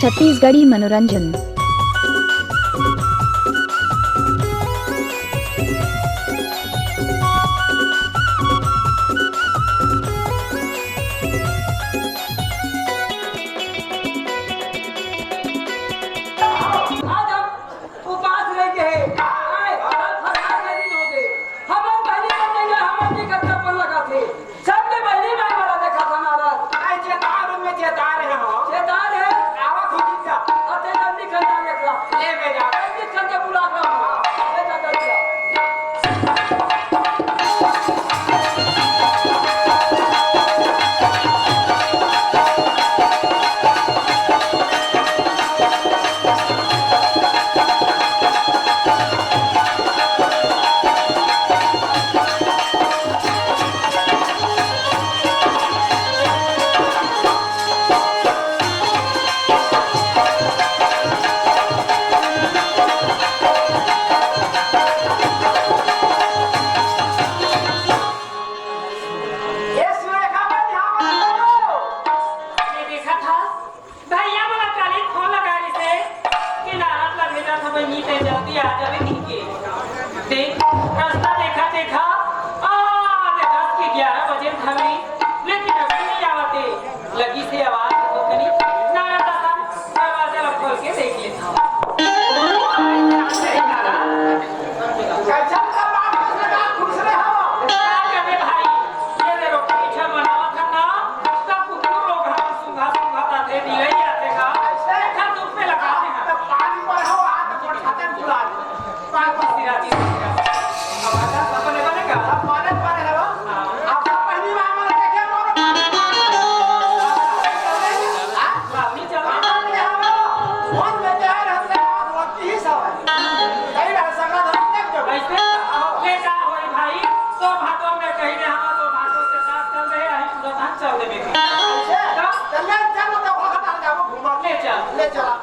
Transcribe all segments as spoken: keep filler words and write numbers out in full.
छत्तीसगढ़ी मनोरंजन। आज हम उपास रह के हे। आय, हम फरहार के दिन होगे। हमर बहिनी मन नइ हे, हमर जी घर चप्पल लगाथे। सबके बहिनी माय वाला देखा था महाराज। आय, चेतार में चेतार हे हो। चेतार हे। आवा खुशी जा। अते जल्दी खंडा देख ला। ले बे जा। जल्दी खंडा बुला ला। ले जा, जल्दी जा। ये सुरेखा बन यहाँ पर बोलो। ये देखा था, भैया मोला काली फोन लगा रहिसे कि नारद ला भेजत हवय, नी ते जल्दी आ जावे कहिके। देख, रस्ता देखा, देखा, आ, दस के ग्यारह बजे हवे, लेकिन अभी नइ आवत हे। लगिसे आवाज हो कनी, नारद ला दरवाजा ला खोल के देख लेथव। कैसन का बात, कैसन का खुश रहे हो? का करबे भाई, ये दे रोटी पीछा बनावत हन ना, तब कुकुर लोग हमन सूंघा सूंघा ताथे, दिलई आथे का? कैसे? अच्छा, धूप में लगाते हैं। तब पानी पर हो, आज तो कोठाते बुला दे। पानी पर सिरा जी, सिरा। अब आधा सब बने बने का? सब बने बने हो। हाँ। अब सब पहली बार मैंने देखे मोर। हाँ? बाबली चला। बाबली चला। फोन में क्या है, हमने बात होती ही सब है। कहीं रह सकता था, तब जब। ऐसे? ले का होई भाई? तो भाटो में कहीं ने हवा तो भाटो के साथ चल रहे हैं, पूरा धान चल देवे के। अच्छा। तो? चल ले, चल, तो वहाँ तक जाओ, घूमा। ले चल। ले चला।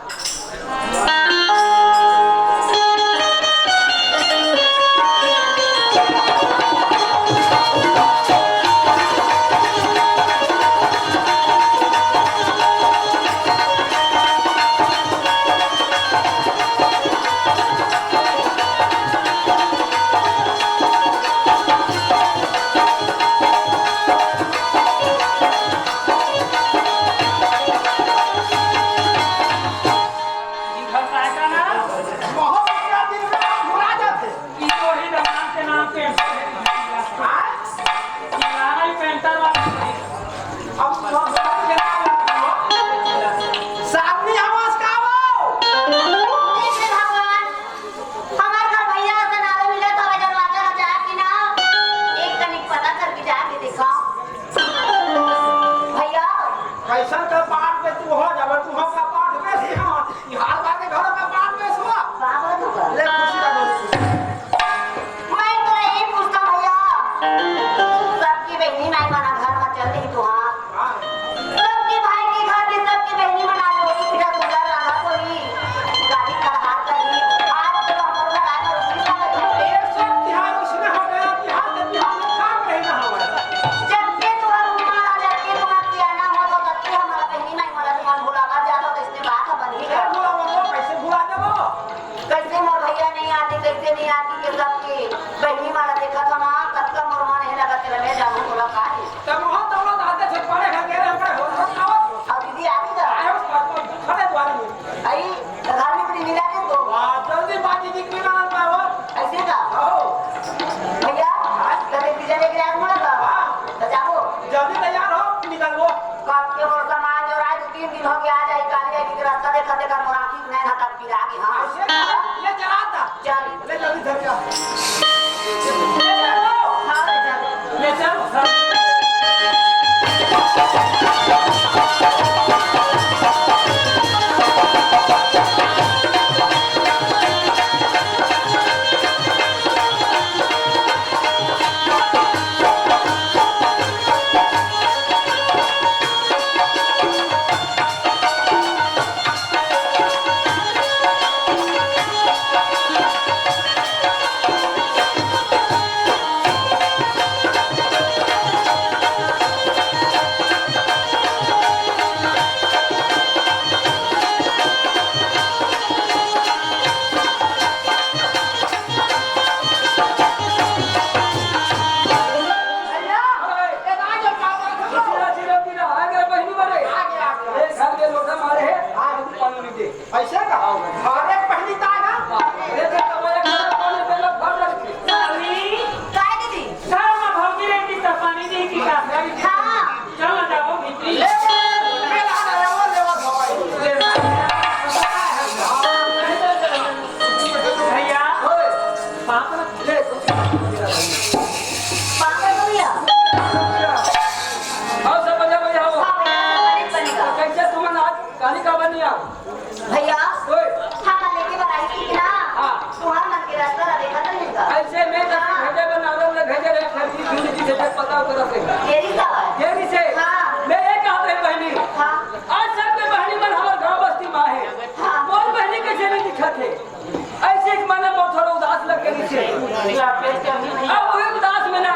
अब वही उदास में ना,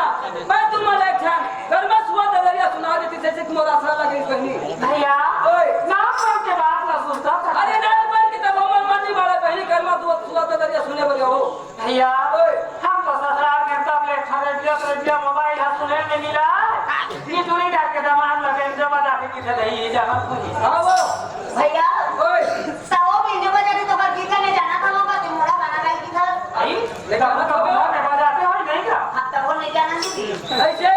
मैं तुमला एक ठन गरमा सुआ ददरिया सुना देतिस, जइसे कि मोर आसरा लगे बहिनी। भइया, ओए। नाम बन के बात ला सुनता था। अरे नाम बन के तब हमर मन नहीं बाढ़े बहिनी, गरमा सुआ, सुआ ददरिया सुने बर हो। भइया, ओए। हम तो ससुराल में तब ले खरेदिया, खरेदिया मोबाइल हा सुने में मिला। ये दूरी जाके दमाद लगे, जब जाके किथे दही, ये जाना पूरी। हाँ वो। भइया, ओए। साओ बिंजो बजा के तोहर गीत गाने जाना था, वो बात मोड़ा गाना गाई की था। आई, लेकिन हम तो मोड़ा में बजाते हो नहीं का? हम तो वो नहीं जाना दीदी। ऐसे